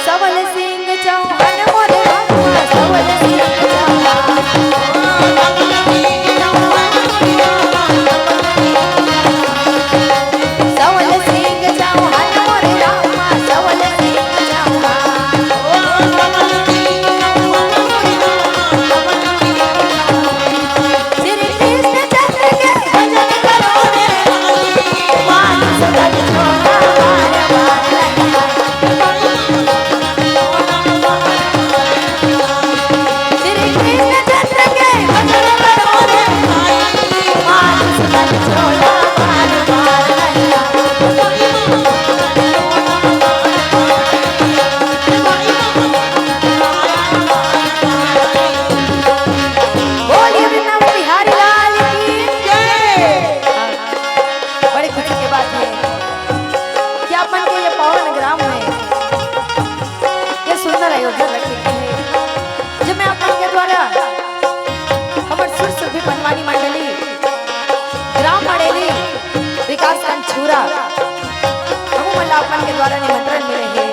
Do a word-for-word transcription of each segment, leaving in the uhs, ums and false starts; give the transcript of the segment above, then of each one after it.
सवल सिंह चौहान मोरे रामा, सवल सिंह चौहान। सवल सिंह चौहान मोरे रामा, सवल सिंह चौहान। श्री कृष्ण चंद्र के भजन करो रे, मानुष तन छोड़ा बार बार नहीं। श्री कृष्ण चंद्र के भजन करो रे, मानुष तन छोड़ा बार बार नहीं। बोलिए वृंदावन बिहारी लाल की जय। बड़े खुशी के बात है कि आप मन के ये पावन ग्राम में ये सुंदर आयोजन रखे गए हैं, जो मैं आप मन के द्वारा हमर सुर सुरभि पंडवानी मंडली, ग्राम मड़ेली, विकासखंड छुरा, हमू मन ला आप मन के द्वारा निमंत्रण मिले हे,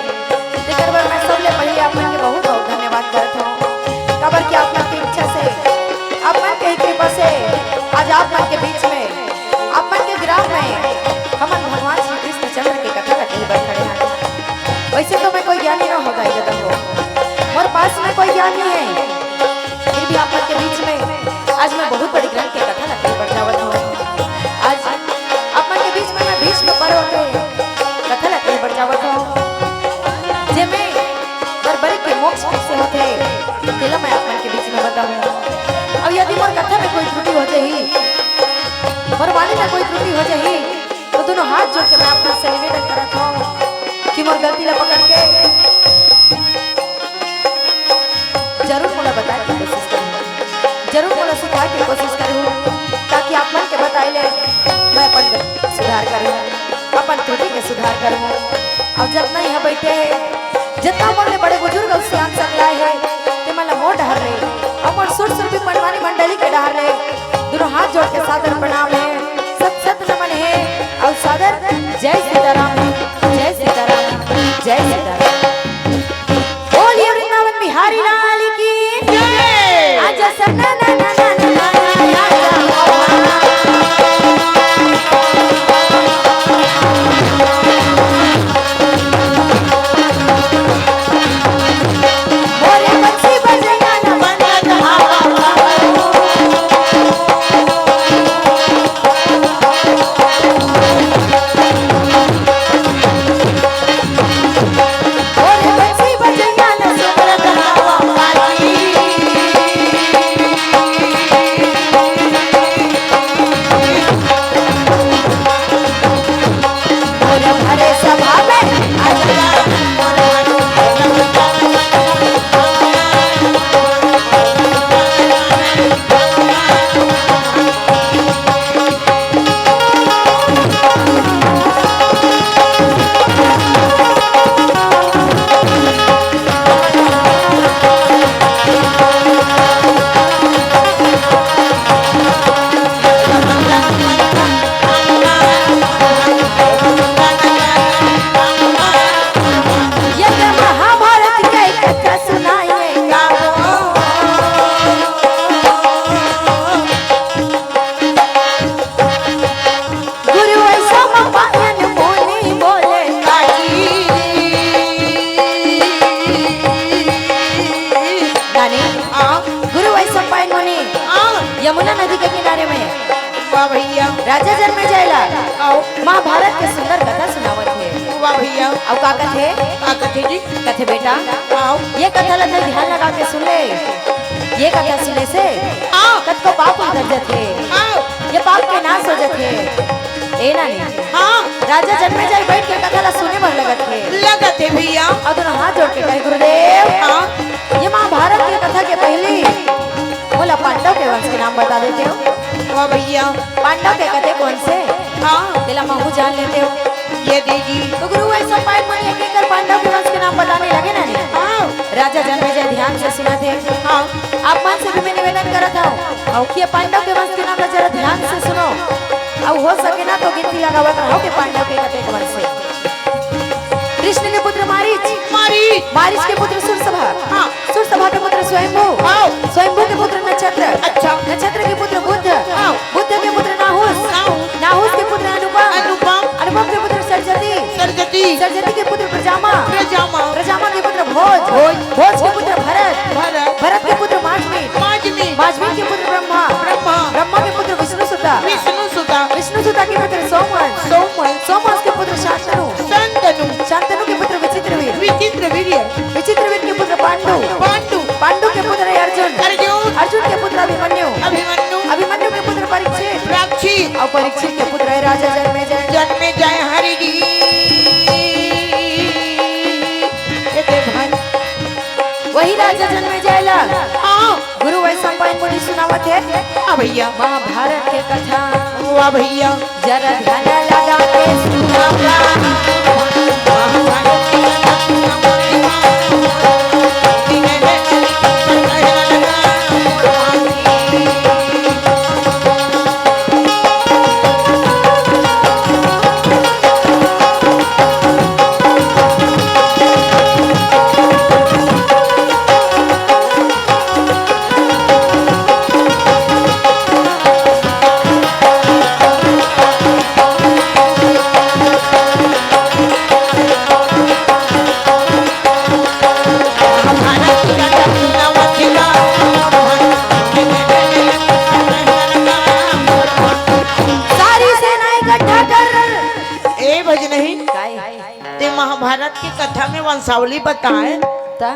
तेकर बर मैं सबले पहिले आप मन के बहुत बहुत धन्यवाद करत हौं। काबर कि आप मन के इच्छा से, आप मन के ही कृपा से आज आप मन के बीच में, आप मन के ग्राम में हमन भगवान श्री कृष्ण चंद्र के कथा ला कहे बर खड़े हन। वैसे तो मैं कोई ज्ञानी ना हो दाई ददा हो, मोर पास में कोई ज्ञान नहीं है, फिर भी आप मन के बीच में आज मैं बहुत बड़े ग्रंथ के कथा ला कहे बर जावत हौं। आज आप मन के बीच में मैं भीष्म पर्व के कथा ला कहे बर जावत हौं, जेमे बर्बरी के मोक्ष कैसे होथे, तेला मैं आप मन के बीच में बताहूं। अउ यदि मोर कथा में कोई त्रुटि हो जाही, मोर वाणी में कोई त्रुटि हो जाही, तो दोनों हाथ जोड़ के मैं आप मन से निवेदन करत हौं कि मोर गलती ला पकड़ के जरूर मोला बताए के कोशिश करहू, जरूर मोला सिखाए के कोशिश करहू, ताकि आप मन के बताए ले मैं अपन गलती सुधार करहू, अपन त्रुटि के सुधार करहू। अउ जतना इहाँ बइठे हे, जतना मोर ले बड़े बुजुर्ग अउ सियान सकलाय हे, ते मन ला मोर डहर ले, अउ मोर सुर सुरभि पंडवानी मंडली के डहर ले, दोनों हाथ जोड़ के सादर प्रणाम हे, सत सत नमन हे, अउ सादर जय सीताराम, जय सीताराम, जय सीताराम। बोलिए वृंदावन बिहारी लाल की जय। आजा सन्ना ना ना ना ना ना ना, आजा। मोरे बंसी बजैया ना बनत हवा। ये महाभारत के कथा सुनाए गावो। गुरु ऐसा पायन मुनि बोले काजी। नानी, हाँ। गुरु वैशंपायन मुनि, हाँ। यमुना नदी के किनारे में वाह भैया। राजा जनमेजय ला आओ। महाभारत के सुंदर कथा सुनावत हे। वाह भैया। अउ का कथे? का कथे जी? कथे बेटा, आओ। ये कथा ला तैं ध्यान लगा के सुन ले। ये कथा सुने से हाँ। कतको पाप उतर जथे। हाँ। ये पाप के नाश हो जथे। ए नानी। हाँ। राजा जनमेजय बइठ के कथा ला सुने बर लगत हे। लगत हे भैया। अउ दोनों हाथ जोड़ के कहे, गुरुदेव, हाँ। ये महाभारत के कथा के पहिली मोला पांडव के वंश के नाम बता देते हो। वाह भैया। पांडव के कते कोन से? हाँ। तेला महू जान लेते हो। ये दीदी। तो गुरु वैशंपायन मुनि एक एक कर पांडव के वंश के नाम बताने लगे ना नी? हाँ। राजा जनमेजय ध्यान से सुनत हे। हाँ। आप मन से भी मैं निवेदन करत हूँ, अउ कि ये पांडव के वंश के नाम ला जरा ध्यान से सुनो, अउ हो सके ना तो गिनती लगावत रहो कि पांडव के कतेक वंश हे। कृष्ण के पुत्र मारीच के पुत्र सुरसभा। हाँ। सुरसभा के पुत्र स्वयंभू। हाँ। स्वयंभू के पुत्र नक्षत्र। अच्छा। नक्षत्र के पुत्र बुध। हाँ। बुध के पुत्र नाहुस। नाहुस। नाहुस के पुत्र अनुपम। अनुपम। अनुपम के पुत्र सरजती। सरजती। सरजती के पुत्र प्रजामा। प्रजामा। प्रजामा के पुत्र भोज। भोज। भोज के पुत्र भरत। भरत। भरत के पुत्र माजमी। माजमी। माजमी के पुत्र ब्रह्मा। ब्रह्मा। ब्रह्मा के पुत्र विष्णु सुता। विष्णु सुता। विष्णु सुता के पुत्र सोमवंश। सोमवंश। सोमवंश के पुत्र शांतनु। शांतनु। शांतनु के पुत्र विचित्रवीर। विचित्रवीर्य। विचित्रवीर के पुत्र पांडु। पांडु। पांडु के पुत्र है अर्जुन। अर्जुन। अर्जुन के पुत्र अभिमन्यु। अभिमन्यु। अभिमन्यु के पुत्र परीक्षित। परीक्षित। और परीक्षित के पुत्र है राजा जन्मेजय। जन्मेजय हरि जी। ये दे भाई। वही राजा जन्मेजय ला। हाँ। गुरु वैशंपायन मुनि सुनावत हे। हाँ भैया। महाभारत के कथा। वाह भैया। जरा ध्यान लगा के सुनावा। सारी सेना इकट्ठा कर। ए भजनही, काय? ते महाभारत के कथा में वंशावली बताए। ता?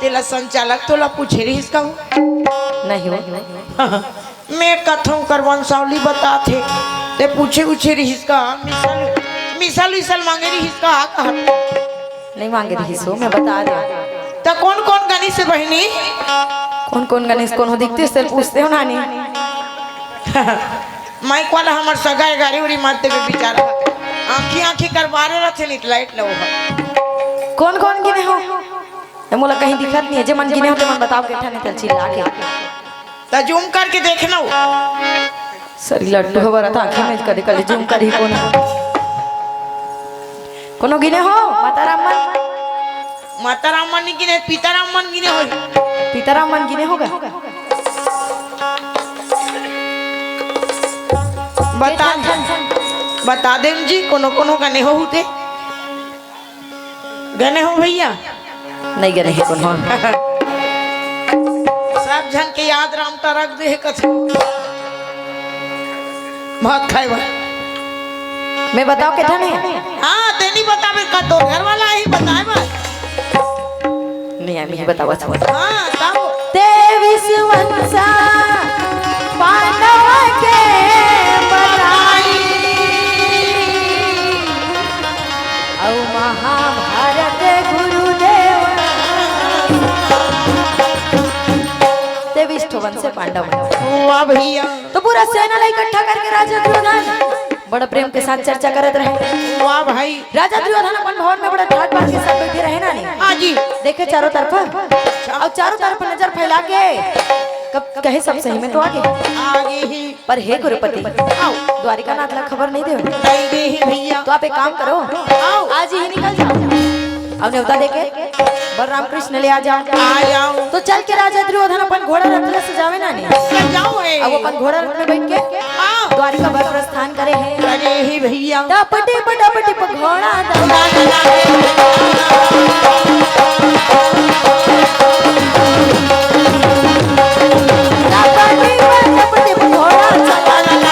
तेला संचालक तोला पूछे रहिस का हो? नहीं हो। मैं कथों कर वंशावली बतात हे, ते पूछे उछे रहिस का, मिसल, मिसल विसल मांगे रहिस का, कहा? नहीं मांगे रहिस हो, मैं बता दे। त कौन कौन गनिस हे बहिनी? कौन कौन गनिस, कौन हो दिखते से पूछते हो नानी। माइक वाला हमर सगा ए, गाड़ी उड़ी मारते हुए बेचारा। आंखी आंखी कर बारे रथे, नित लाइट लो। कौन कौन गिने हो? ए, मोला कहीं दिखत नहीं है, जे मन गिने हो, ते मन बताओ, के ठाने तल चिल्ला के। त जूम करके देखना हो। सरी लट्टू हो बरत आंखी में कदे कदे जूम करी कोनो। कोनो गिने हो? माता राम मन? माता राम मन गिने, पिता राम मन गिने हो। पिता राम मन गिने होगा? बता, बता देम जी, कोनो कोनो गने हो होते। गने हो भैया? नहीं गने हे कोनो। सब झन के याद राम टरक दे हे कथे। भात खाए बर। मैं बताओ के ठाने? हाँ, तेनी बताबे का, तोर घर वाला ही बताए बर। नहीं, मैं ही बतावा था। हाँ, तब। तेवीस वंशा पांडव के बताई। अउ महाभारत गुरुदेव। तेवीस ठो वंश पांडव। वाह भैया। तो पूरा सेना ला इकट्ठा करके राजा दुर्योधन बड़ा प्रेम के साथ चर्चा करत रहे। वाह भाई। राजा दुर्योधन अपन भवन में बड़ा ठाट बांध के सब बैठे रहे ना नी। हाँ जी। देखे चारों तरफ, अच्छा। और चारों तरफ नजर फैला के कब कहे सब सही में तो आगे। आगे ही। पर हे गुरुपति, आओ। द्वारिका नाथ ला खबर नहीं देवे। नहीं दे ही भैया। तो आप एक काम करो, आओ। आज ही निकल जाओ। अब न्योता देके बलराम कृष्ण ले आ जाओ। आ जाओ। तो चल के राजा दुर्योधन अपन घोड़ा रथ ला सजावे ना नी। सजाओ है। अब अपन घोड़ा रथ में बैठ के हाँ। द्वारिका बर प्रस्थान करे हे। अरे ही भैया। टप टिप टप टिप घोड़ा दौड़ा। टप टिप टप टिप घोड़ा दौड़ा।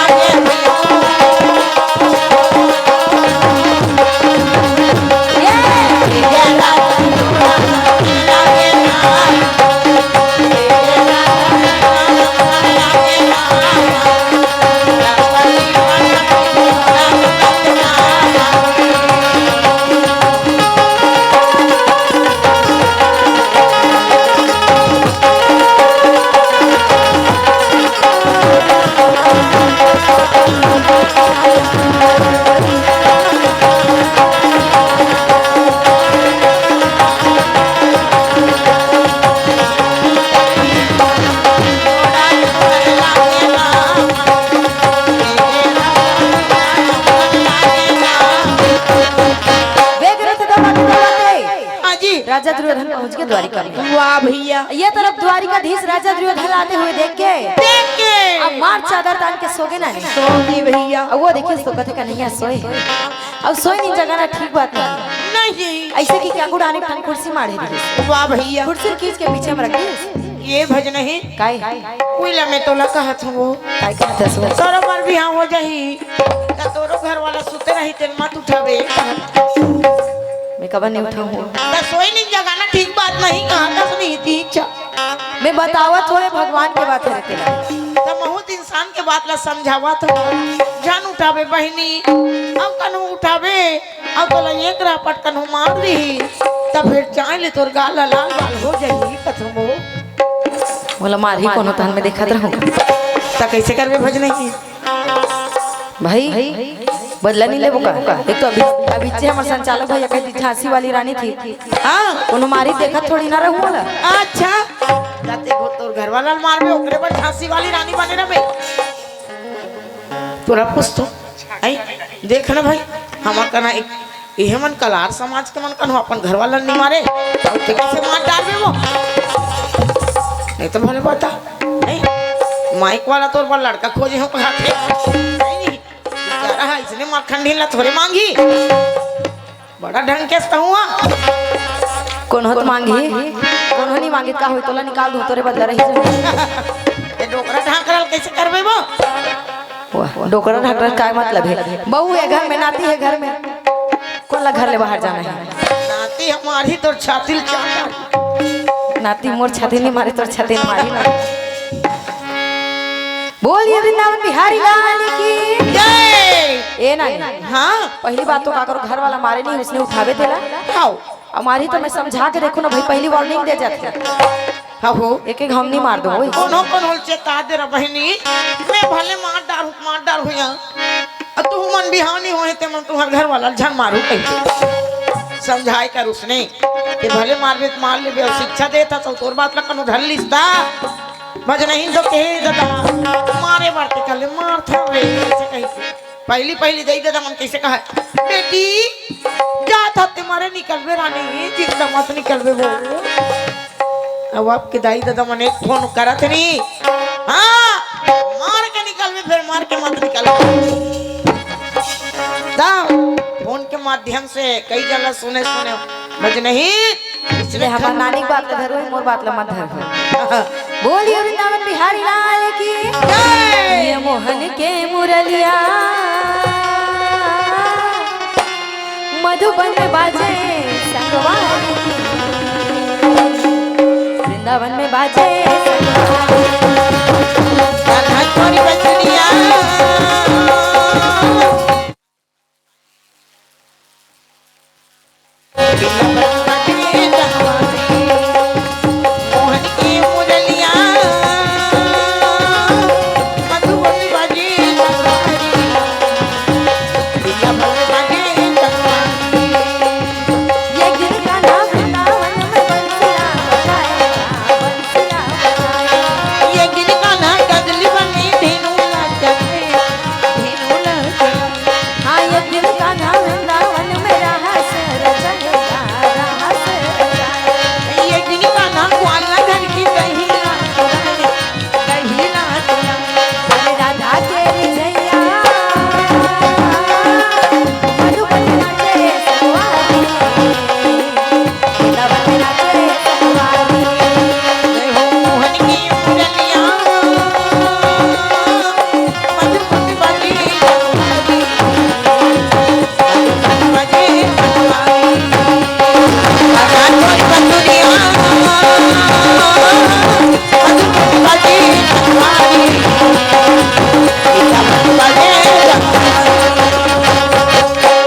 राजा दुर्योधन पहुंच गए द्वारिका में। वाह भैया। ये तरफ द्वारिकाधीश राजा दुर्योधन आते हुए देख के देख के अब मार चादर तान के सो गए ना। सो गए भैया। अब वो देखिए, सो कथे कन्हैया सोए। अब सोए नहीं जगाना ठीक बात नहीं। नहीं। ऐसे कि क्या गुड़ाने पर कुर्सी मारे दी। वाह भैया। कुर्सी खींच के पीछे में रख दी। ये भज नहीं। काय? कोई ला मैं तोला कहत हूँ वो। काय कहत हस वो? तोरो बर भी हाँ हो जाही। त तोरो घर वाला सुते रही, तेन मत उठावे। मैं कबर नहीं उठाऊँ। त सोई नहीं जगाना ठीक बात नहीं, कहा दस नहीं तीन चार। मैं बतावत होए भगवान के बात है तेला। त बहुत इंसान के बात ला समझावत हो। जान उठावे बहिनी, अब कन्हू उठावे, अब तोला एक रापट कन्हू मार दी, त फिर चाय ले तोर गाल ला लाल बाल हो जाही कथमो। मोला मारही कोनो तहन में देखत रहूं। त कैसे करबे भज नहीं? भाई, बदला नहीं लेबो का? एक तो अभी, अभी से हमर संचालक भैया कहती झांसी वाली रानी थी। हाँ। कोनो मारी देखत थोड़ी ना रहूं मोला। अच्छा। जाते हो तोर घर वाला ल मारबे, ओकरे बर झांसी वाली रानी बने रहबे। तोरा पूछ तो। आई, देख ना भाई, हमर कना एक इहे मन कलार समाज के मन कन्हू अपन घर वाला नहीं मारे, अउ ते कैसे मार डारबे वो? नहीं तो भले बता, नहीं, माइक वाला तोर बर लड़का खोजे हो कहा थे, नहीं, नहीं, बेचारा है, इसने मार खंडीन ला थोड़े मांगी, बड़ा ढंग के सहुआ। कोनो तो मांगी, कोनो नहीं मांगी, का होई तोला निकाल दूं, तोरे बदला रही। ये डोकरा ढाकरा ल कैसे करबे वो? वाह, डोकरा ढाकरा का मतलब है? बहू है घर में, नाती है घर में, कोन ला घर ले बाहर जाना है? नाती हमारी तोर छाती ल चाटा। नाती मोर छाती नहीं मारे, तोर छाती नहीं मारी ना। बोलिए वृंदावन बिहारी लाल की। जय। ए ना, हाँ। पहली बात तो का करो, घर वाला मारे नहीं, उसने उठावे तेला। हाँ। हमारी तो मैं समझा के देखो ना भाई, पहली वार्निंग दे जाते। हाँ हो। एक एक हम नहीं मार दो, ओए। कोनो कोनो ल चेता दे रे बहिनी, मैं भले मार डार, मार डार हुआ। अ तू मन बिहानी होए ते मन तुहर घर वाला ल झन मारू कहिके। समझाए कर उसने कि भले मारबे त मार लेबे, अउ शिक्षा देता तो तोर बात ला कनो धर लिस्ता। भज नहीं तो कहे दादा, मारे बार के कले मार था रे, ऐसे कहिके। पहली पहली दई ददा मन कैसे कहा, "बेटी, जात हते मारे निकलबे रानी, जिंदा मत निकलबे वो।" अब आपके दाई ददा मन एक फोन करत नहीं, हाँ, मार के निकलबे, फिर मार के मत निकलबे। दा, फोन के माध्यम से कई जगह सुने सुने, बज नहीं। इसलिए हमार नानी के बात ला धरो, मोर बात ला मत धरो। बोलिए वृंदावन बिहारी लाल की। जय। ये मोहन के मुरलिया मधुबन में बाजे संगवारी। वृंदावन में बाजे संगवारी। कान्हा तोरी बचनिया। हाँ, एक दिन कान्हा वृंदावन में रहस, रचन गा रहस। एक दिन कान्हा ग्वाला घर की कहिला, कहिला। अरे राधा के रे जैया, मधुबन नाचे सवारी।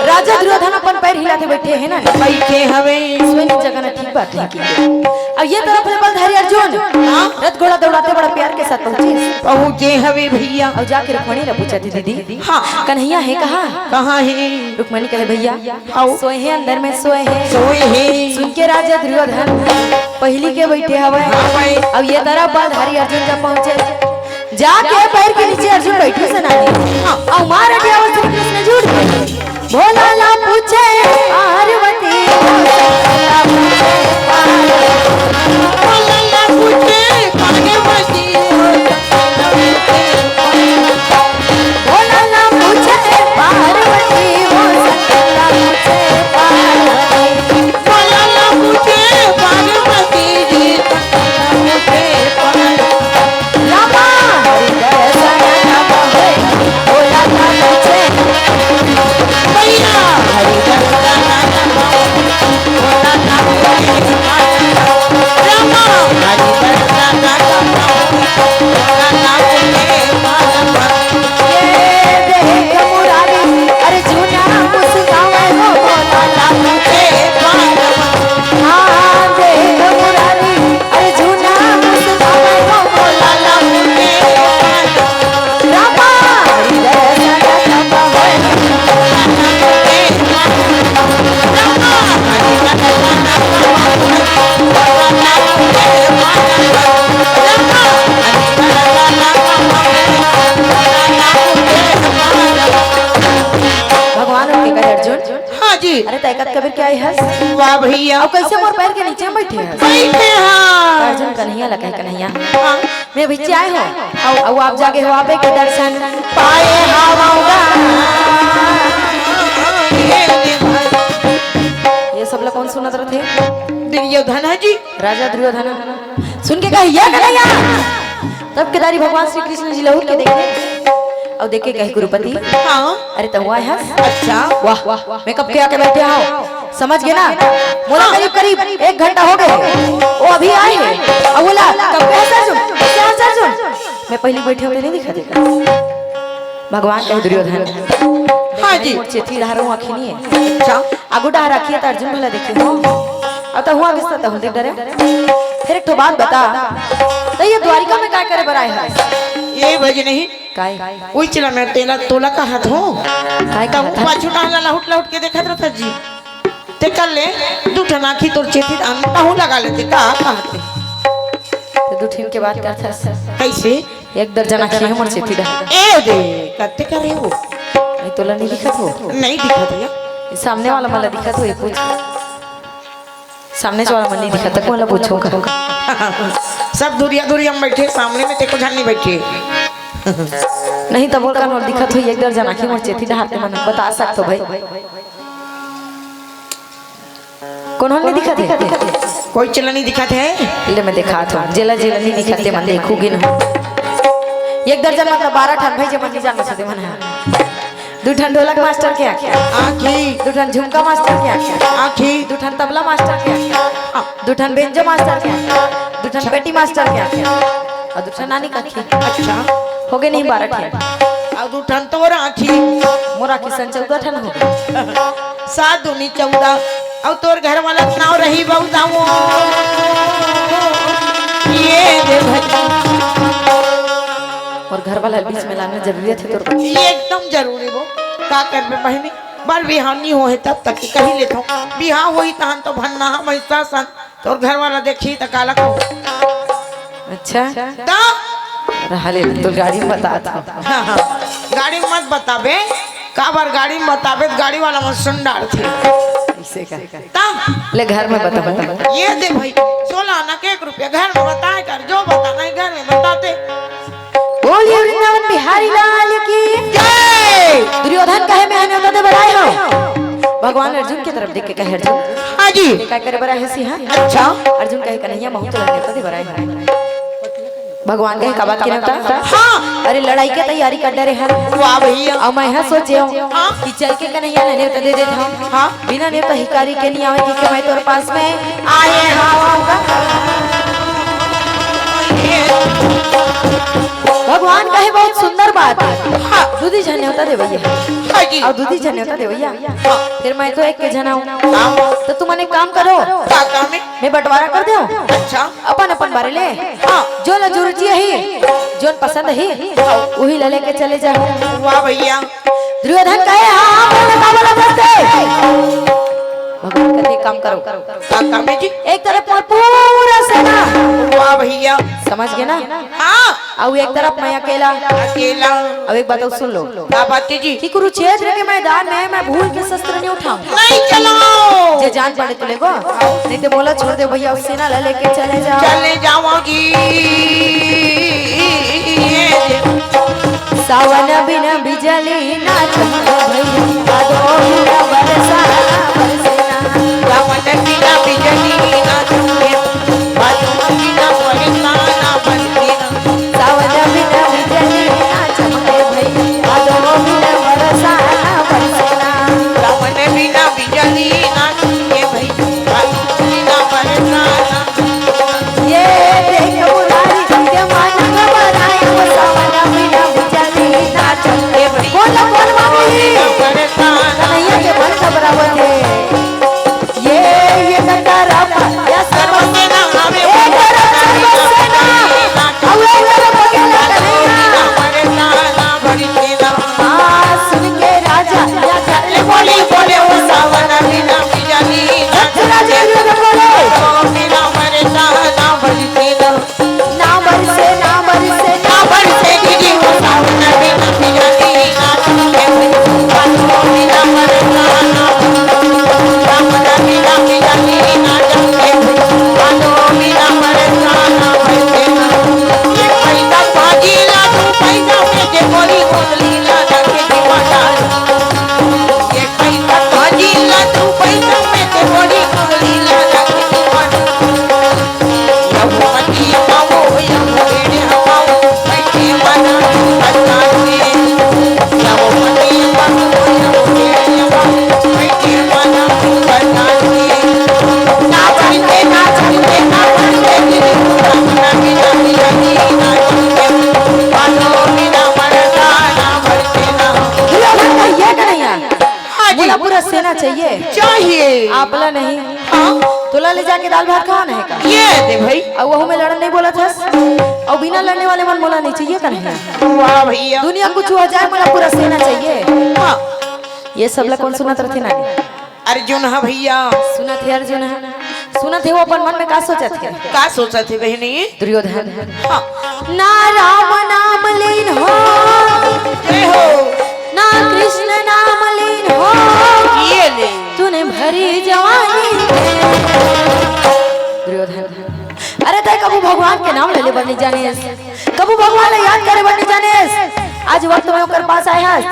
राजा दुर्योधन अपन पैर हिलाते बैठे हे ना। बैठे हवे। सोए नहीं जगाना ठीक बात नहीं की। अब ये तरफ ले बलधारी अर्जुन। हाँ। रथ घोड़ा दौड़ाते बड़ा प्यार के साथ पहुंचे। पहुंचे हवे भैया। और जाके रुक्मणी ला पूछा थी, "दीदी, हाँ। कन्हैया है कहाँ?" कहाँ है? रुक्मणी कहे, "भैया, आओ। सोए हैं, अंदर में सोए हैं।" सोए हैं। सुन के राजा दुर्योधन पहली के बैठे हवे। हाँ भाई। अब ये तरफ बलधारी अर्जुन जब पहुंचे, जाके पैर के नीचे अर्जुन बैठे से नानी। हाँ। और मार अटियावल श्री कृष्ण जुड़ के। भोला ला पूछे पार्वती, भोला ला पूछे अरे तय कतका बेर के आए हस? वाह भैया। अउ कइसे मोर पैर के नीचे में बइठे हस? बइठे हस। अर्जुन कन्हैया ला कहे, कन्हैया, हाँ। मैं अभी आए हों। अउ, अउ आप जागे हो, आप के दर्शन पाए हवंव गा। ये सब ला कोन सुनत रथे? दुर्योधन ह जी। राजा दुर्योधन। सुन के कहे, "ये कन्हैया।" तब केदारी भगवान श्री कृष्ण जी लहुट के देखे, अउ देख के कहे, "गुरुपति।" हाँ। "अरे, तहूँ आए हस?" अच्छा। वाह, मैं कब के आके बइठे हंव, समझ गे ना? मोला करीब करीब एक घंटा हो गे हे, वो अभी आए हे। अउ बोला, "कब के हस अर्जुन? कब के हस अर्जुन?" मैं पहिली बइठे हों त नइ दिखत हे का? भगवान कहे, दुर्योधन, हाँ जी। मोर चेथी डहर हूँ आँखी नइ हे। अच्छा। आगू डहर आँखी हे त अर्जुन भला देखे हो। अउ तहूँ आगे से तहूँ देख डरे। फेर एक ठो बात बता, त ये द्वारिका में काय करे बर आए हस? ये भजनही। काय? उही चला मैं तेला तोला कहत हों। काय तहूँ कहत हस? पाछू डहर ला लहुट लहुट के देखत रहत हस जी। ते कर ले, दू ठन आँखी तोर चेथी डहर तहूँ लगा लेते, का कहत हे? त दू ठिन के बात करत हस। कइसे? एक दर्जन आँखी हे मोर चेथी डहर। ए दे, कते करे हो? नहीं, तोला नइ दिखत हो? नइ दिखत हे। ये सामने वाला मन ला दिखत हो, ये पूछ। सामने वाला मन नइ दिखत, त कोन ला पूछों का? सब दूरिया दूरिया में बइठे, सामने में ते एको झन नइ बइठे। नहीं, त बोल का मोला दिखत हो, एक दर्जन आँखी मोर चेथी डहर, ते मन बता सकत हो भाई। कोनो ल नइ दिखत हे? कोई चला नइ दिखत हे? ले मैं देखात हों। जेला जेला नइ दिखत हे, मन देखहू गिनहू। एक दर्जन मतलब बारह ठन भाई, जे मन नइ जानत हे, ते मन ह। दू ठन ढोलक मास्टर के आँखी। आँखी। दू ठन झुमका मास्टर के आँखी। आँखी। दू ठन तबला मास्टर के आँखी। हाँ। दू ठन बेंजो मास्टर के आँखी। दू ठन पेटी मास्टर के आँखी। अउ दू ठन नानी के आँखी। अच्छा। हो गे नहीं बारह ठन। अउ दू ठन तोर आँखी। मोर आँखी सन चौदह ठन हो गे। सात दूनी चौदह। अउ तोर घर वाला के नाव रही बहू दाऊ। ये दे भाई। मोर घर वाला ल बीच में लाना जरूरी हे तोर बर। ये एकदम जरूरी वो। का करबे बहिनी? बर बिहाव नइ होहे तब तक के कही लेथों। बिहाव होही तहन तो भन्ना ह महिषासन। तोर घर वाला देखही त काला कहूँ? अच्छा। त? रहा ले, तोला गाड़ी में बतात हों। हाँ, हाँ। गाड़ी में मत बताबे, काबर गाड़ी में बताबे त गाड़ी वाला मन सुन डारथे। अइसे का? त? ले घर में बताबे। ये दे भाई, सोलह आना के एक रुपया घर में बताए कर, जो बताना हे घर में बताते। बोलिए वृंदावन बिहारी लाल की जय। दुर्योधन कहे, मैं नेवता दे बर आए हों। भगवान अर्जुन के तरफ देख के कहे, अर्जुन, हाँ जी। ते काय करे बर आए हस इहाँ? अच्छा। अर्जुन कहे, कन्हैया, महूँ तोला नेवता दे बर आए हों। भगवान कहे, का बात के नेवता? हाँ। अरे, लड़ाई के तैयारी कर डरे हन। वाह भैया। अउ मैं ह सोचे हों हाँ। कि चल के कन्हैया ल नेवता दे देत हों। हाँ। बिना नेवता हिकारी के नइ आवे, कि मैं तोर पास में आए हवंव गा। भगवान कहे, बहुत सुंदर बात हे। हाँ। दू दू झन नेवता देवइया। हाँ जी। अउ दू दू झन नेवता देवइया। हाँ। फेर मैं तो एक के झन हंव। हाँ। त तुमन एक काम करो। का काम हे? मैं बंटवारा कर देंव। अच्छा। अपन अपन बारे ले। हाँ। जो ला जरूरत हे, जोन पसंद हे, हाँ। उही ला लेके चले जाहू। वाह भैया। दुर्योधन कहे, हाँ, हाँ, बोल, का बोलत हस ते? भगवान कथे, काम करो। का काम हे जी? एक तरफ मोर पूरा सेना। वाह भैया। समझ गे ना? हाँ। अउ एक तरफ मैं अकेला। अकेला। अब एक बात अउ सुन लो। का बात हे जी? कि कुरुक्षेत्र के मैदान में मैं भूल के शस्त्र नइ उठाहूँ। नइ चलाओ। जे जान पड़े तो लेगो, नहीं तो मोला छोड़ दे भैया, अउ सेना ला लेके चले जाओ। चले जाओ जी। सावन बिन बिजली ना चमके भैया, भादो बिन बरसा ना बरसे ना। सावन बिन बिजली ना चमके, भादो बिन बरसा ना बरसे ना। सावन बिन बिजली ना चमके भैया, भादो बिन बरसा ना बरसे ना। सावन बिन बिजली ना चमके भैया, भादो बिन बरसा ना। ये देख मुरारी के मन घबराए, वो सावन बिन बिजली ना चमके भैया। बोला, बोल मामी। कन्हैया के मन घबरावत हे। बोला नहीं। हाँ। तोला ले जाके दाल भात खवाना हे का? ये दे भाई। अउ वहू में लड़न नहीं बोलत हस। अउ बिना लड़ने वाले मन मोला नहीं चाहिए कन्हैया। वाह भैया। दुनिया कुछ हो जाए, मोला पूरा सेना चाहिए। हाँ। ये सब ला कौन सुनत रथे नानी? अर्जुन ह भैया। सुनत हे अर्जुन ह। सुनत हे, वो अपन मन में का सोचत हे? का सोचत हे बहिनी? दुर्योधन। हाँ। ना राम नाम लीन हो, जय हो। ना कृष्ण नाम लीन हो, ये ले। तूने भरी जवानी। दुर्योधन, अरे तय कभू भगवान के नाम लेले बर नहीं जानेस, कभू भगवान ला याद करे बर नहीं जानेस। आज वक्त में ओकर पास आए हस,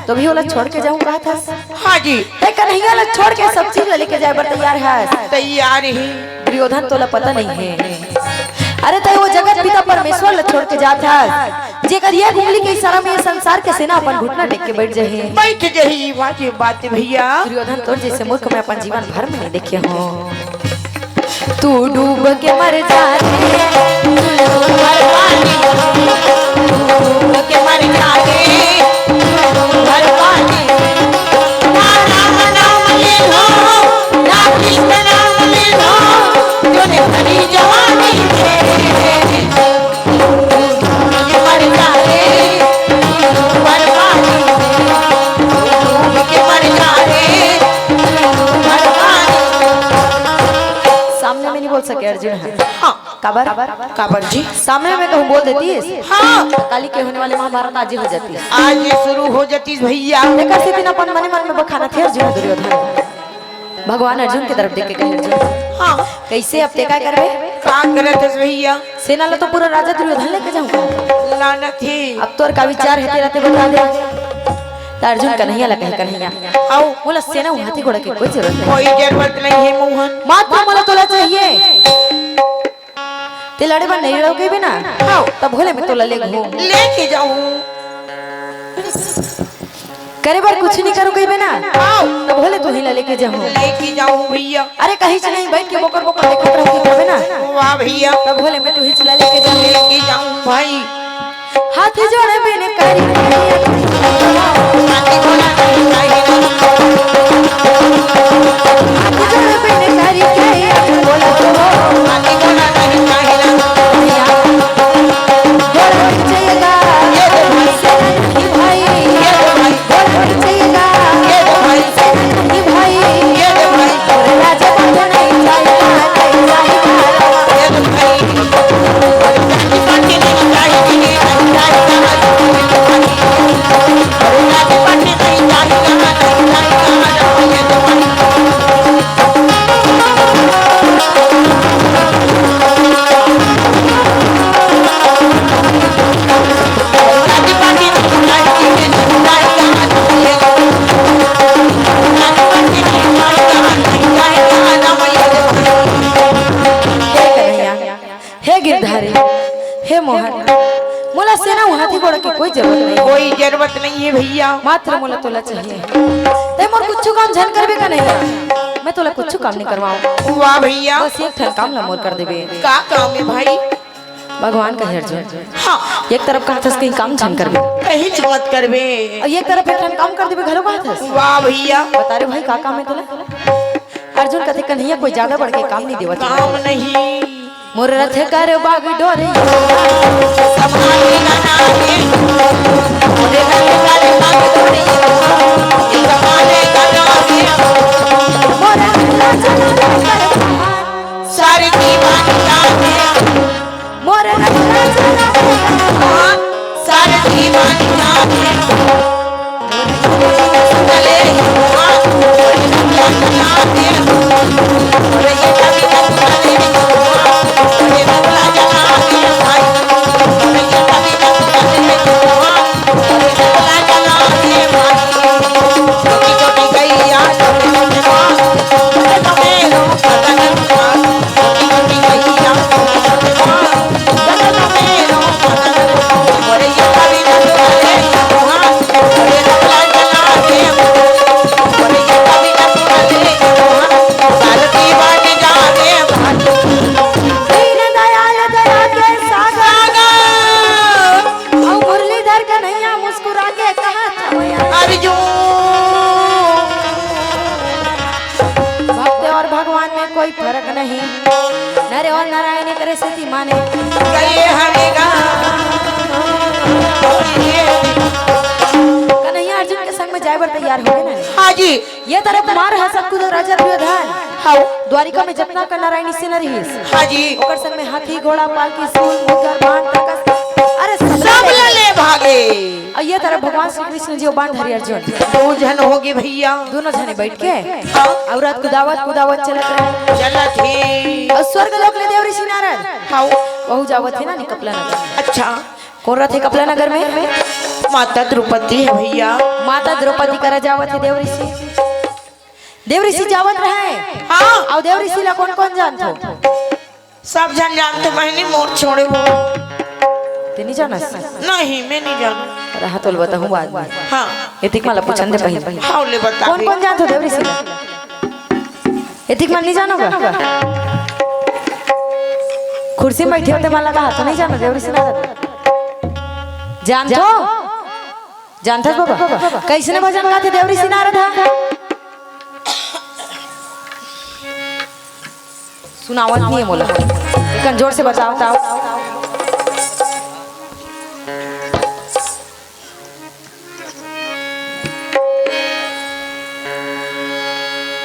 तो भी ओला छोड़ के जाऊं कहत हस। हाँ जी। तय कन्हैया ला छोड़ के सब चीज ला लेके जाए बर तैयार हस। तैयार ही। दुर्योधन, तोला पता नहीं हे। अरे तय वो जगत पिता परमेश्वर ला छोड़ के जात हस, जेकर एक उंगली के इशारा में ये संसार के सेना अपन घुटना टेक के बैठ जाही। बैठ जाही, वाजे बात भैया। दुर्योधन, तोर जैसे मूर्ख मैं अपन जीवन भर में नहीं देखे हूँ। तू डूब के मर जा रे, तू डूब के मर जा रे, तू डूब के मर जा रे। ना राम नाम ले लो, ना कृष्ण नाम ले लो, तूने भरी जवानी में। तू डूब के मर जा रे, तू डूब के मर जा रे, तू डूब के मर जा रे, तू डूब के मर जा रे। सामने में नहीं बोल सके अर्जुन ह। हाँ। काबर? काबर जी? सामने में कहूँ बोल देतीस, हाँ। काली के होने वाले महाभारत आज ही हो जातीस। आज ही शुरू हो जातीस भैया। एकर सेती न अपन मने मन में बखानत हे अर्जुन दुर्योधन। भगवान अर्जुन के तरफ देख के कहे अर्जुन, हाँ। कैसे अब ते का करबे? का करत हस भैया? सेना ला तो पूरा राजा दुर्योधन लेके जाऊंगा। लानत हे। अब तोर का विचार हे तेला ते बता दे। त अर्जुन कन्हैया ला कहे, कन्हैया, अउ मोला सेना अउ हाथी घोड़ा के कोई जरूरत नहीं। कोई जरूरत नहीं हे मोहन। मात्र मोला तोला चाहिए। ते लड़े बर नहीं लड़ो कहिबे ना, हाँ। तब भोले मैं तोला ले घूम। लेके जाऊं। करे बर कुछ नहीं करो कहिबे ना, हाँ। तब भोले तू ही ला लेके जाऊं। लेके जाऊं भैया। अरे कहीं से नहीं बैठ के बोकर बोकर देखत रहो कहिबे ना। वाह भैया। तब भोले मैं तू ही ला लेके जाऊं। लेके जाऊं भाई। हाथ जोड़ बिन करी। हाथ जोड़ बिन करी के बोला तो। गोड़ नीचे गा। भाई। गोड़ नीचे गा। भाई। हे गिरधारी, हे मोहन, मोला सेना अउ हाथी घोड़ा के कोई जरूरत नहीं। कोई जरूरत नहीं हे भैया। मात्र मोला तोला चाहिए। ते मोर कुछु काम झन करबे का नहीं? मैं तोला कुछु काम नहीं करवाऊं। वाह भैया। बस एक ठन काम ला मोर कर देबे। का काम हे भाई? भगवान कहे अर्जुन, हाँ। एक तरफ कहत हस कहीं काम झन करबे। कहीं मत करबे। अउ एक तरफ एक ठन काम कर देबे घलो कहत हस। वाह भैया। बता रे भाई का काम हे तोला? अर्जुन कथे कन्हैया कोई ज्यादा बढ़ के काम नहीं देवत हे। काम नहीं। मोर रथ कर बागडोरे। संभाले ना नागे। मोर रथ कर बागडोरे। संभाले ना नागे। मोर रथ कर सारथी बन जावे। मोर रथ कर सारथी बन जावे। फरक नहीं। नर अउ नारायण करे सेती माने। गए हमें गा। कन्हैया अर्जुन के संग में जाए बर तैयार हो गे ना। हाँ जी। ये तरफ मार ह सतकुद राजा दुर्योधन। हाँ। द्वारिका में जतना का नारायणी सेना रहिस। हाँ जी। ओकर संग में हाथी, घोड़ा, पालकी, सूल, मुद्गर, बाण, तरकस, अरे सब सब ले ले भागे। अउ ये तरफ भगवान श्री कृष्ण जी अउ बाण धरी अर्जुन। दो झन हो गे भैया। दोनों झने बैठ के हाँ। अउ रथ कुदावत कुदावत चलत रहे। चलत हे। अउ स्वर्ग लोक ले देव ऋषि नारद। हाँ। वहू जावत हे ना नी कपला नगर। अच्छा। कोन रथे कपला नगर में? माता द्रौपदी हे भैया। माता द्रौपदी करा जावत हे देव ऋषि। देव ऋषि जावत रहे। हाँ। अउ देव ऋषि ला कोन कोन जानथो? सब झन जानथे बहिनी, मोर छोड़े हो। ते नहीं जानस? नहीं, मैं नहीं जानू। रहा तो बताहूँ बाद में। हाँ। एतिक मला पूछन दे पहले। हाँ, ले बता कोन दे। कोन जानथो देव ऋषि ला? एतिक मन नहीं जानो गा? कुर्सी में बैठे होते मला कहा तो नहीं जानो देव ऋषि ला। जानथो? जानथस बाबा? कैसने भजन गाथे देव ऋषि नारद हा? सुनावत नहीं है मोला। एकन जोर से बताओ, बताओ।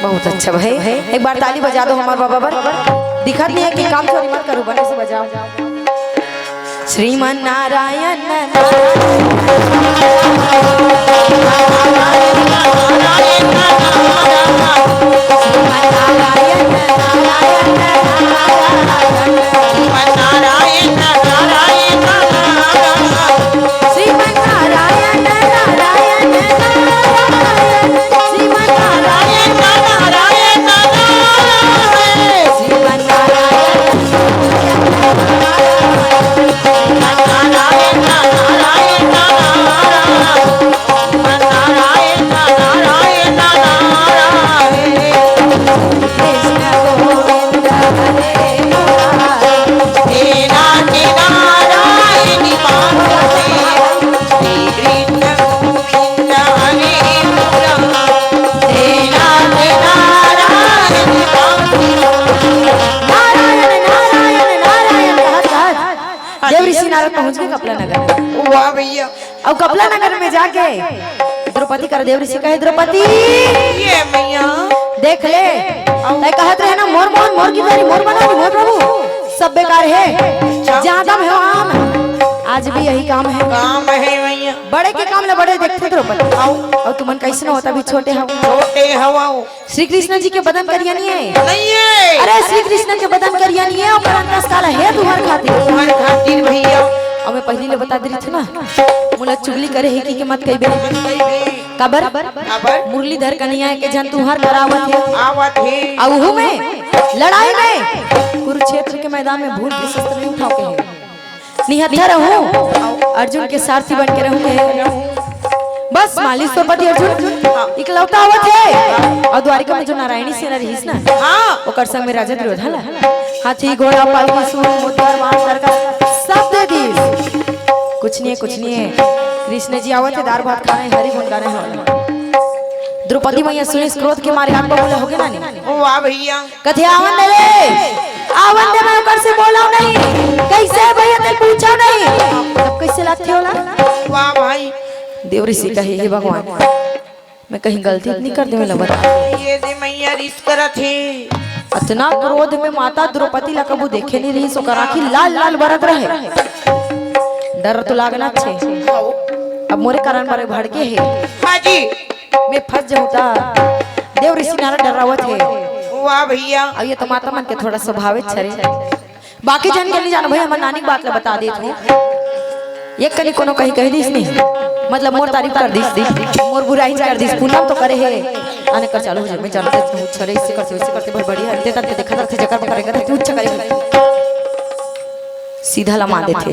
बहुत अच्छा भाई, एक बार ताली बजा दो हमारे बाबा बर। दिखत नहीं है कि काम चोरी मत करो, बने से बजाओ। श्रीमन नारायण नारायण, नारायण, नारायण कहत कहत देव ऋषि नारद पहुंच गए कपला नगर। वाह भैया। अउ कपला नगर में जाके द्रौपदी करा देव ऋषि कहे, "द्रौपदी, ये मैया। देख ले, तय कहत रहे ना, मोर मोहन, मोर गिरधारी, मोर बनानी, मोर प्रभु, सब बेकार है। जहाँ दम है, वहाँ आम है।" आज भी यही काम है। काम है मैया। बड़े के काम ला बड़े देखथे द्रौपदी। अउ तुमन कैसने होता भी छोटे हव। छोटे हव। श्री कृष्ण जी के बदन करिया नहीं है। नहीं है। अरे श्री कृष्ण के बदन करिया नहीं है, ओकर अंतस काला है तुम्हार खातिर। तुम्हार खातिर भैया। अब मैं पहली ले बता दे रही थी ना, मोला चुगली करे हे कि, कि मत कहिबे। मत कहिबे। काबर? काबर? मुरलीधर कन्हैया के झन तुहार करावत हे। आवत हे। अउ उहू में लड़ाई में कुरुक्षेत्र के मैदान में भूल के शस्त्र नहीं उठाओ के हे। निहत्था रहूं, अर्जुन के सारथी बन के रहूं हे। बस मालिश तो पति अर्जुन इकलौता आवत हे। अउ द्वारिका में जो नारायणी सेना रहिस ना, हाँ। ओकर संग में राजा दुर्योधन ला हाथी, घोड़ा, पालकी, सूर, मुद्गर, बाण, तरकस सब दे दीस। कुछ नहीं है, कुछ नहीं है। कृष्ण जी आवत हे, दार भात खाना है, हरि गुण गाना है। द्रौपदी मैया सुनिस, क्रोध के मारे आग बबूला हो गे ना नी। वाह भैया। कथे, "आवन दे रे, आवन दे, मैं ओकर से बोला नहीं, कैसे भैया ते पूछा नहीं।" तब कैसे लागथे ओला? वाह भाई। देव ऋषि कहे, "हे भगवान, मैं कहीं गलती नहीं कर दे, मैं बता।" ये दे मैया रिस करत हे। अतना क्रोध में माता द्रौपदी ला कबू देखे नहीं रहिस, ओकर आँखी लाल लाल बरत रहे। डर तो लागना छे। अब मोरे कारण बड़े भड़के हे। हाँ जी। मैं फंस जाऊं ता। देव ऋषि नारद डरावत हे। वाह भैया। अब ये तो माता मन के थोड़ा स्वभाव छरे। बाकी जन के नहीं जानो भाई, हमर नानी के बात ला बता देत हूँ। ये कनी कोनो कहीं कह दिस नहीं, मतलब मोर तारीफ कर दिस, मोर बुराई कर दिस। पूनम तो करे हे, आने कर चालू हो जाए। मैं जानते हूँ छरे, इससे करते, वैसे करते, बहुत बढ़िया। ते तन के देखा था, जकर पर करेगा, तू अच्छा करेगा। सीधा लमा देथे।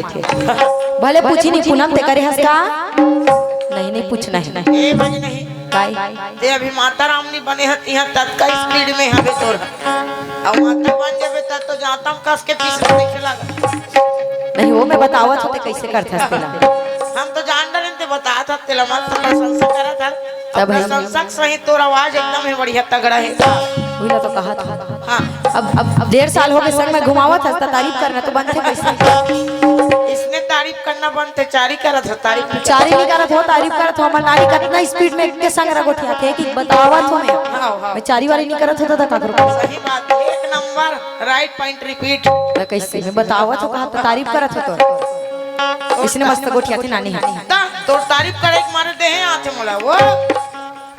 भले पूछी नहीं, पूनम ते करे हस का? नहीं, नहीं पूछना है। ए भाई नहीं। काय? ते अभी माता राम नहीं बने हस, यहाँ तक का स्पीड में हवे तोर। अब माता बन जाबे तब तो जाता हूँ कस के पीछे देखे लगा। नहीं, वो मैं बतावत होते कैसे करता तेला। हम तो जान डरे ते बता था, तेला मत तो प्रशंसा करा था। तब है। प्रशंसक सही तोर आवाज एकदम ही बढ़िया तगड़ा है। उही ला तो कहत हँव। हाँ। अब, अब डेढ़ साल होगे संग में घुमावत हस, त तारीफ करना तो बनथे कइसे? इसने तारीफ करना बनथे, चारी करत हो तारीफ। चारी नइ करत हो, तारीफ करत हो। हमर नारी कतना स्पीड में एके संग रगोठियाथे कि बतावत हो मैं। हाँ, हाँ। मैं चारी वारी नइ करत हो त काकरो। सही बात, एक नंबर, राइट पॉइंट रिपीट। त कइसे मैं बतावत हो, कहा त तारीफ करत हो तो। इसने मस्त गोठियाथे नानी ह। त तोर तारीफ करे के मारे देहे आथे मोला वो।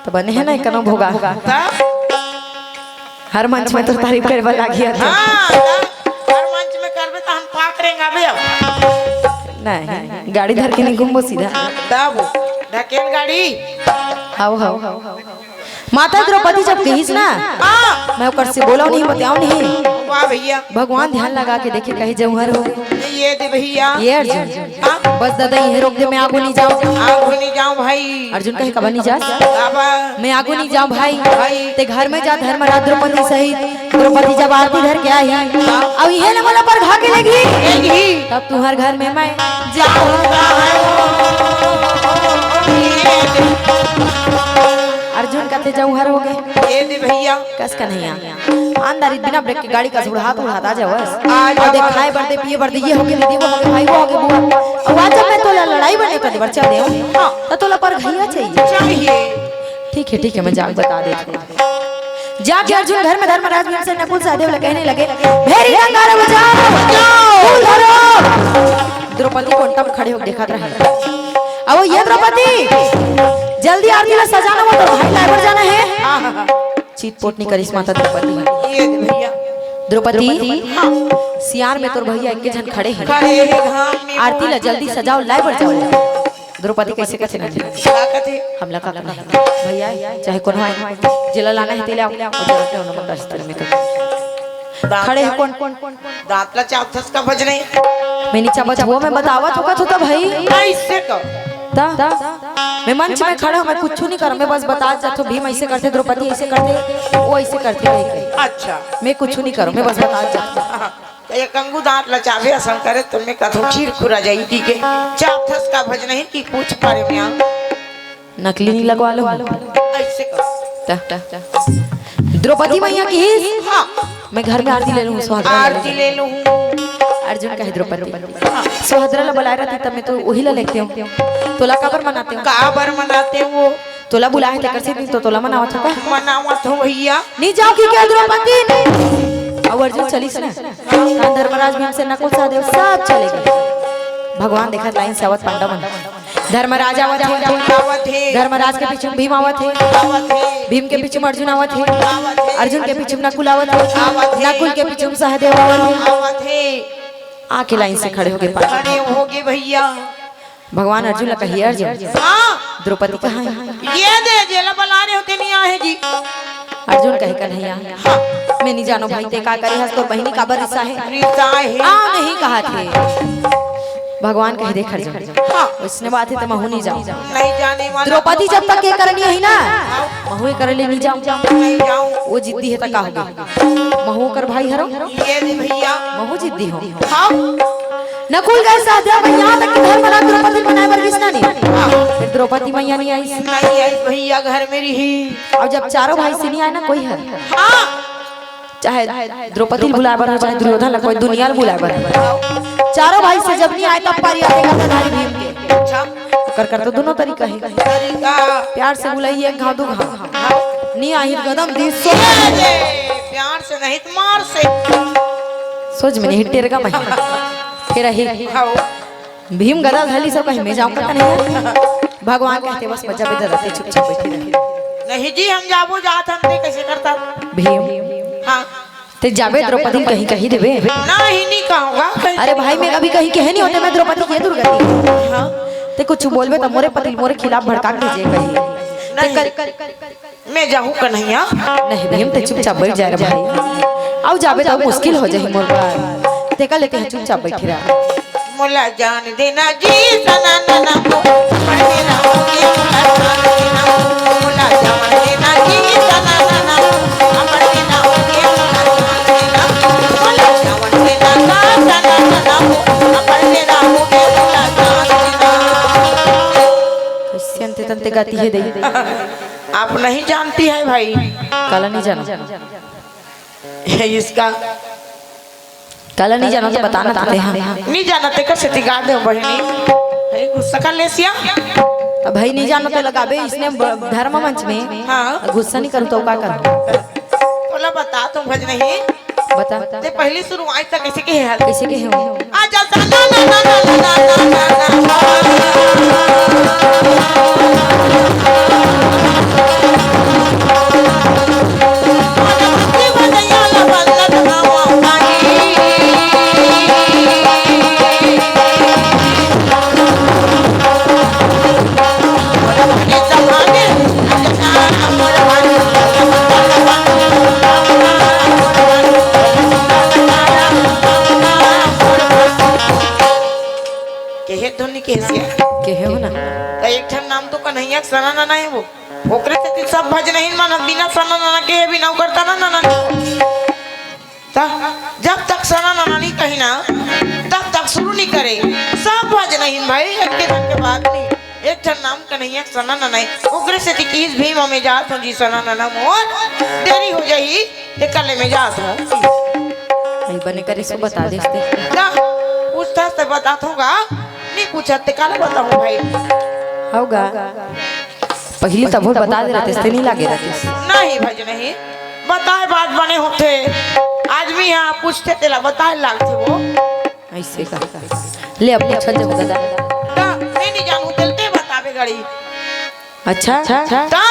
त बने हे ना, एकनो भोगा। त? हर मंच में तो तारीफ करे बर लागी आथे। हाँ, त हर मंच में करबे त हम पाक रेंगाबे अब। नहीं, गाड़ी धर के नहीं घूमबो सीधा। तब ढकेल गाड़ी। हाव, हाव। माता द्रौपदी जब कहिस ना, हाँ। मैं ओकर से बोलव नहीं, बतियाव नहीं। वाह भैया। भगवान ध्यान लगा के देखे, कहे, "जौहर हो।" ये दे भैया। ये अर्जुन। हाँ। बस दादा, इहें रोक दे, मैं आगू नहीं जाऊँ। आगू नहीं जाऊँ भाई। अर्जुन कहे, "कबर नहीं जा?" बाबा। "मैं आगू नहीं जाऊँ भाई।" भाई। "ते घर में जा, धर्मराज द्रौपदी सहित।" द्रौपदी जब आरती धर के आही, हाँ। "अब इहें ले मोला परघा के लेगही।" लेगही। "तब तुँहर घर में मैं जाऊँगा।" अर्जुन कथे, "जौहर हो गे।" ये दे भैया। कस कन्हैया। आंधारी बिना ब्रेक के गाड़ी कस उड़ात उड़ात आ जावस। आ अउ जावस। देखाय बर दे, पिए बर दे, ये हो गे दीदी, वो हो गे भाई, वो हो गे बुआ। अउ आज जब मैं तोला लड़ाई बर नेवता दे बर चल देंव, हाँ। त तोला परघइया चाहिए। चाहिए। ठीक हे, ठीक हे, मैं जाके बता देथँव। जाके अर्जुन घर में धर्मराज भीम से नकुल सहदेव ला कहने लगे, "भेरी गंगा रे बचाओ, बचाओ। फूल धरो।" द्रौपदी कोंटा में खड़े होके देखत रहे। अब ये द्रौपदी, जल्दी आरती ला सजाना, वो तो भाई लाए बर जाना हे। चितपोट नइ करिस माता द्रौपदी। ये दे भैया। द्रौपदी, हाँ। सियार में तोर भैया एके झन खड़े हे। खड़े हे घाम में आरती ला जल्दी सजाव, लाए बर जाव। द्रौपदी कइसे कथे ना? का कथे? हमला का करना हे? भैया, चाहे कोनो आए, जेला लाना हे, तेला लाव। अउ जेला लाना हे, ओला मत कर, इस तरह में तो। दांत खड़े हे ला कोन? दांत ला चाबथस का भजनही? मैं नइ चाबत हँव, मैं बतावत हँव कथों त भाई। कइसे तो? त? मैं मंच में खड़ा हँव, मैं कुछू नइ करँव, मैं बस बतात जाथँव, भीम अइसे करथे, द्रौपदी अइसे करथे, वो अइसे करथे, कहिके। अच्छा। मैं कुछू नइ करँव, मैं बस बतात जाथँव। त एक अंगू दांत ला चाबे असन करे त मैं कथों चीर खुरा जाही कहिके। चाबथस का भजनही कि पूछ पारे में आ। नकली नइ लगवा लूँ। अइसे कर। त, त, त। द्रौपदी मैया कहिस, हाँ। मैं घर में आरती ले लूँ, सुहागरा ला आरती ले लूँ। अर्जुन कहे द्रौपदी, हाँ। सुहागरा ला बलाए रहिते त मैं तो उही ला लेतेंव। तोला काबर मनातेंव? काबर मनातेंव वो? तोला बुलाए हे तेकर से नइ तो तोला मनावत हँव का? मनावत हँव भैया। नइ जाव कहिके द्रौपदी। अउ अर्जुन चलिस ना। धर्मराज भीम से नकुल सहदेव सब चले गे। भगवान देखत लाइन से आवत पांडव मन। धर्मराज आवत हे। आवत हे। धर्मराज के पीछू भीम आवत हे। आवत हे। भीम के पीछू अर्जुन आवत हे। आवत हे। अर्जुन के पीछू नकुल आवत हे। आवत हे। नकुल के पीछू सहदेव आवत हे। आवत हे। आके लाइन से खड़े हो गे पांडव। खड़े हो गे भैया। भगवान अर्जुन ला कहिए, "अर्जुन, हाँ। द्रौपदी कहाँ हे?" ये दे, जेला बलाने हों ते नइ आहे जी। अर्जुन कहे, "कन्हैया, हाँ। मैं नइ जानों भाई, ते का करे हस, तोर बहिनी काबर रिसा हे?" रिसा हे। आ नहीं कहा थे। भगवान कहे, "देख अर्जुन, हाँ। वइसने बात हे त महूँ नइ जाँव।" नइ जाने वाला। द्रौपदी जब तक ये करनी हे ना, हाँ। महूँ ये करे ले नइ जाँव। नइ जाँव। वो जिद्दी हे त का हो गे? महूँ ओकर भाई हरँव। ये दे भैया। महूँ जिद्दी हँव। हाँ। नकुल गए सहदेव, यहाँ तक कि धर्मराज द्रौपदी बनाए बर गिस ना नहीं। हाँ। फिर द्रौपदी मैया नइ आइस। नइ आइस भैया, घर में रही। अउ जब चारों भाई से नइ आए ना कोई हर। हाँ। चाहे द्रौपदी ल बुलाए बर हो, चाहे दुर्योधन ल, कोई दुनिया ल बुलाए बर हो। चारों भाई से जब नइ आए तब पारी आथे गदाधारी भीम के। अच्छा। ओकर कर तो दोनों तरीका हे। तरीका। प्यार से बुलाइए, एक घाव, दू घाव। हाँ। नइ आही, गदम दी, सो- ये दे, प्यार से नहीं तो मार से। सोच में नहीं, टेरगा में। फिर आही। हाँ। भीम गदा धर लिस, कहे, "मैं जाँव का नहीं?" भगवान कहथे, "बस मजा बेदर रहते, चुपचाप बैठे रहे।" नहीं जी, हम जाबो, जात हन, ते कइसे करता? भीम। हाँ। ते जाबे द्रौपदी ल कहीं कही देबे? नहीं, नहीं कहूँगा। अरे भाई, मैं कभी कहीं कहे नहीं होते, मैं द्रौपदी के दुर्गति। हाँ। ते कुछ बोलबे त मोरे पति ल मोरे खिलाफ भड़का के भेजे कहीं। ते नहीं। कर, मैं जाहूँ कन्हैया। नहीं भीम, ते चुपचाप बैठ जा रे भाई। अउ जाबे त मुश्किल हो जाही मोर बर। तेकर ले ते चुपचाप बैठी रह। मोला जान देना जी, सना नना को, पढ़ने ना होगे, मोला जान देना। मोला जान देना जी, सना नना को, पढ़ने ना होगे, मोला जान देना। मोला जान देना का, सना नना को, पढ़ने ना होगे, मोला जान देना। कइसे अंते तंते गाती हे दई। आप नहीं जानती है भाई। काला नहीं जाना। इसका काला नहीं जाना तो बता ना तें हा। नहीं जाना तेकर सेती गा दे बहिनी। हे गुस्सा कर ले सिया। अब भाई नहीं जाना तो लगाबे इसने ब-, धर्म मंच में। हाँ। गुस्सा नहीं करूँ तो का करूँ? तोला बता तुम भज नहीं। बता। ते पहली शुरुआत तक कैसे के है? कैसे के हो? आजा साला ला ला ला ला ला ला ला। केहे तो नहीं केहे सिया। केहे हो ना। त एक ठन नाम तो कन्हैया के सना नना हे वो। ओकरे सेती सब भजनहीन मन ह बिना सना नना केहे बिना उकरता ना नना। त जब तक सना नना नहीं कही ना, तब तक शुरू नहीं करे। सब भजनहीन भाई, एक के दिन के बाद नहीं। एक ठन नाम कन्हैया के सना नना हे। ओकरे सेती किस भीम में जात हूँ जी सना नना मोर। देरी हो जाही। ते कले में जात हूँ। नहीं बने करे सो बता देस ते। ना, पूछता से बतात होगा, नहीं पूछत ते काला बताऊँ भाई। होगा। पहली तब बता दे रहते, ते नहीं लागे रहते। नहीं भज नहीं, बताए बात बने होते। आदमी यहाँ पूछते तेला बताए लागते वो। ऐसे का। ले अब पूछल जब दादा। ना, नहीं, नहीं जानू, चलते बतावे गड़ी। अच्छा। ता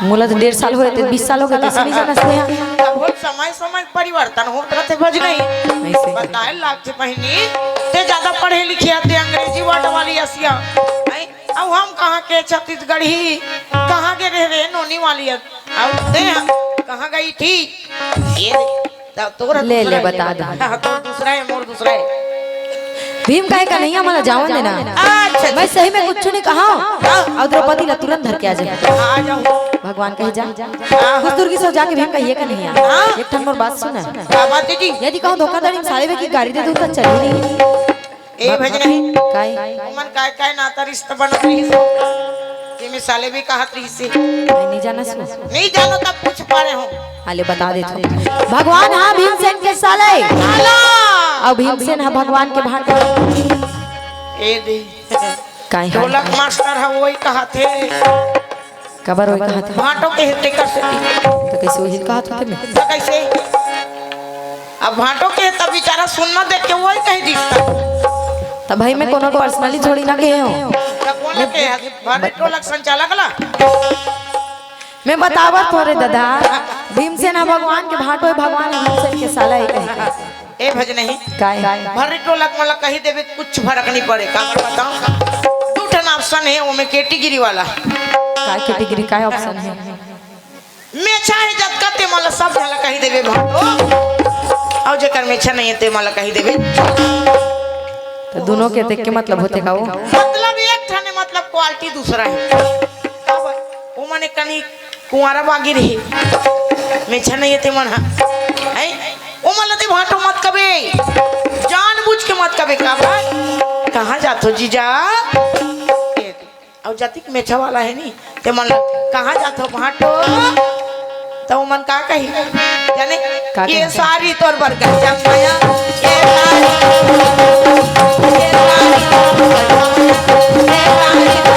मोला तो डेढ़ साल होए, ते बीस साल हो गए, कैसे नहीं जाना से यहाँ? तब वो समय समय परिवर्तन होत रहते भज नहीं। ऐसे। बताए लागते बहिनी, ते ज्यादा पढ़े लिखे आते अंग्रेजी word वाली असिया। हैं? अब हम कहाँ के छत्तीसगढ़ी, कहाँ के रह रहे नोनी वाली अब। अब ते कहाँ गई थी? ये तब तोर ले, ले, दूसरा हे। बता दे। हाँ, तोर दूसरा हे, मोर दूसरा हे। भीम कहे कन्हैया मला जावन देना। अच्छा, मैं सही में कुछ नहीं कहा। हाँ। और द्रौपदी ला तुरंत धर के आ जाए। हाँ, आ जाओ। भगवान कहे जा। हाँ, हाँ। कुछ दूर की सो जाके भीम कहिए कन्हैया। हाँ। एक ठन मोर बात सुन। क्या बात है जी? यदि कहूँ धोखाधड़ी में साले बे की गाड़ी दे दूँ तो चली नहीं। ए भज नहीं। काय? ओमन काय काय नाता रिश्ता बनत रहिस, जेमे साले भी कहत रहिस हे। मैं नहीं जाना सो। नहीं जानो तब पूछ पा रहे हो। हाले बता देत हूँ। भगवान हा भीमसेन के साले। साला। अउ भीमसेन हा भगवान के भांटो। ए दे। काय हा? ढोलक मास्टर हा वही कहत हे। काबर ओही कहत हे? भांटो के हे तेकर सेती। त कइसे ओही कहत होते में? त कइसे? अब भांटो के हे तब बेचारा सुन न देख के ओही कहि दिस। त भाई मैं कोनो personally थोड़ी ना कहे हूँ। त कोन ला कहे हे? भांटो ढोलक संचालक ला? मैं बतावत हो रे दादा, भीमसेन ह भगवान के भांटो हे, भगवान भीमसेन के साला हे कहे। ए भज नहीं। काय? भर्री टोला के मन ला कही देबे, कुछ फरक नहीं पड़े। काबर बताओ? दू ठन option हे, ओमे category वाला। काय category, काय option हे? मेछा हे जतका ते मन ला सब झन ला कही देबे भांटो। अउ जेकर मेछा नहीं हे ते मन ला कही देबे। त दूनों के देख के मतलब होथे का वो? मतलब एक ठन हे, मतलब quality दूसरा हे। काबर? ओ मने कनी कुंवारा बागी रही, मेछा नहीं हे ते मन हा। हैं? ओ मन ला ते भांटो मत कबे, जानबूझ के मत कबे। काबर? कहाँ जात हो जीजा? अउ जतिक मेछा वाला हे नी, ते मन ला, "कहाँ जात हो भांटो?" त ओ मन का कही? जाने? का ये कही? सारी तोर बर गंजा माया, ये सारी, ये सारी, ये सारी